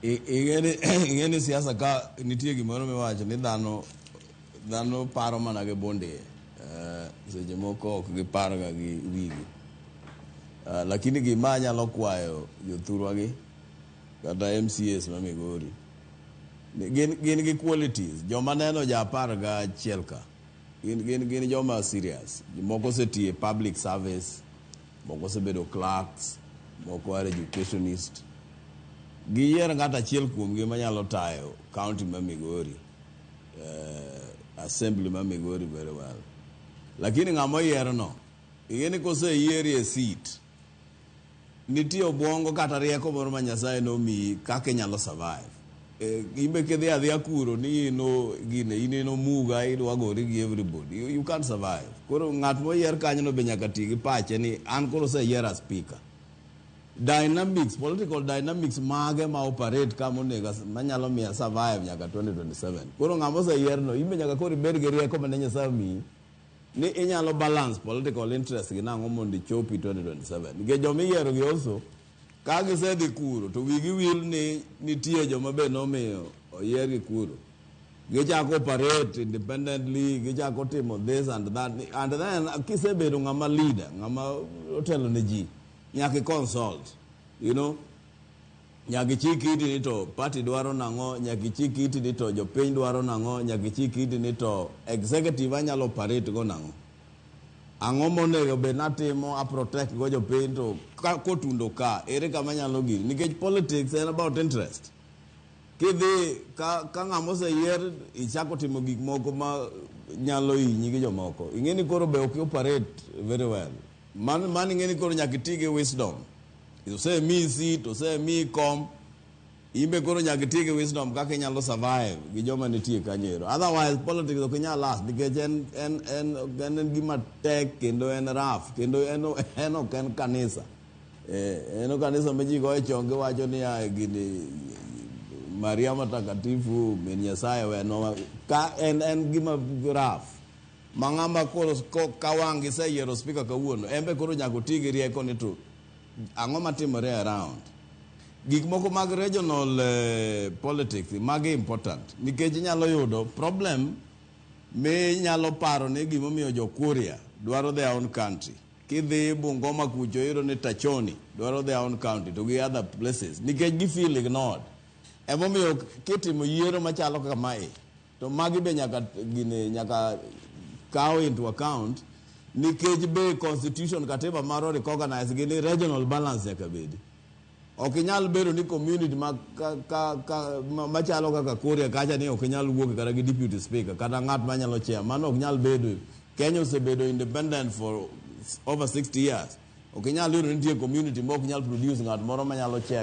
Ing'eni siasa ka nitie gimoro miwacho ni dhano paro mana gi bunde, seche moko ok gipar ga gi wigi. Lakini gima anyalo kwayo jothurwa gi kata MCAs ma Migori ni gin gi qualities. Joma neno ja 11 ka gin joma serious. Moko osetiyo e public service, moko osebedo clerks, moko are educationist. Giyier ng'at achiel kuomgi manyalo tayo county ma Migori, assembly ma Migori very well. Lakini ng'ama oyierno, ing'e ni koseyieri e seat, nitie obwongo kata rieko moro ma Nyasaye nomiyi kaka inyalo survive. In be kidhi adhiya kuro ni in gine in in omuga idwa gori gi everybody, you can't survive. Koro ng'at moyier kanyono be nyaka ti gi pache ni an koro oseyiera speaker. Dynamics, political dynamics mage ma operate ka monego manyalo miya survive nyaka 2027. Koro ng'ama oseyierno, in be nyaka koro ibed gi rieko mane Nyasaye omiyi ni inyalo balance political interest gi nang'o mondo ichopi 2027. Nikech joma iyiero gi also, ka gisedhi kuro to wigi wil ni nitie joma be nomiyo oyiergi kuro. Gichako operate independently, gichako timo this and that, and then kisebedo ng'ama leader, ng'ama otelo ne ji, nyaka i consult, nyaka ichik iti ni to party dwaro nang'o, nyaka ichik iti ni to jopiny dwaro nang'o, nyaka ichik iti ni to executive anyalo operate go nang'o, ang'o monego bed natimo a protect go jopiny to kotundo ka ere kama nyalo gini. Nikech politics en about interest. Kidhi ka ng'ama oseyier ichako timo gik moko ma nyalo hinyi gi jomoko, ing'e ni koro be ok operate very well. Man ing'e ni koro nyaka iti gi wisdom. Osemiyi seat, osemiyi kom, in be koro nyaka iti gi wisdom kaka inyalo survive gi joma nitie kanyo ero. Otherwise politics ok inyal last, nikech en gima tek kendo en rough kendo en ok en kanisa. En kanisa ma ji goyo chong giwacho niya gini Maria Matakatifu min Nyasaye wenwa ka en gima rough ma ng'ama koro ka wang' giseyiero speaker kawuono, en be koro nyaka oti gi rieko ni to ang'o matimore around. Gik moko mag regional politics magi important, nikech inyalo yudo problem minyalo paro ni gimomiyo jo Kuria dwaro their own country. Kidhi Bungoma kucho, iyudo ni Tachoni dwaro their own county to gi other places, nikech gi feel ignored. Emomiyo kitimo yiero machalo kaka mae to magi be nyaka gini nyaka kaw into account, nikech be constitution, katiba marwa recognize gi ni regional balance nyaka bedi. Ok inyal bedo ni community ma, ka, ma, machalo kaka Kuria kacha ni ok inyal wuok kata gi deputy speaker kata ng'at manyalo chair. Mano ok nyal bedo. Kenya osebedo independent for over 60 years, ok inyal yudo ni nitie community ma ok nyal produce ng'at moro manyalo chair.